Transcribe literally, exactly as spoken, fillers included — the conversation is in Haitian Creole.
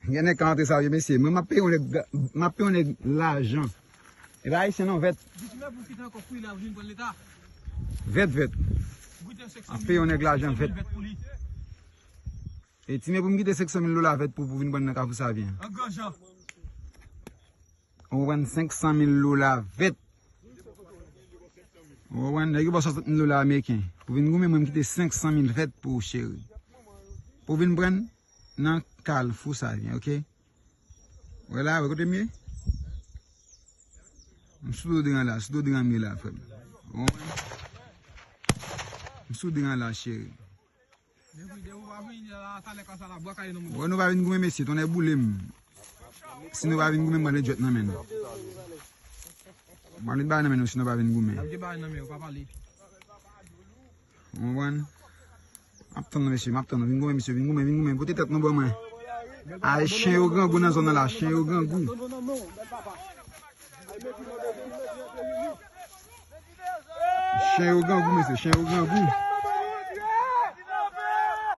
Gen nèg ka antre sa vye mesye. Mwen m ap peye yon nèg, m ap peye yon nèg lajan. E pa ayisyen non, vèt. Vèt, vèt. M ap peye yon nèg lajan vèt. E ti men pou m kite senk san mil dola vèt pou, pou vin pran nan Kafou Savyen. Ou konprann, senk san mil dola vèt. Ou konprann, nèg yo ba w swasant mil dola ameriken. Pou vin goumen, mwen m kite senk san mil vèt pou ou, cheri. Pou vin pran nan Kafou Savyen, oke? Wè la, wè kote m ye? M sou dodran la, sou dodran m ye la, frè m. Ou konprann? M sou dodran la, cheri. Wè nou pa vin goumen mesye, tonnè boule m. Si nou pa vin goumen, m pral met djwèt nan men nou. M pral met bagay nan men nou si nou pa vin goumen. Ou konprann? M ap tann nou mesye, m ap tann nou. Vin goumen mesye, vin goumen, vin goumen. Pote tèt nou ban mwen. Ay, chen yo grangou nan zòn nan la, chen yo grangou. Chen yo grangou mesye, chen yo grangou.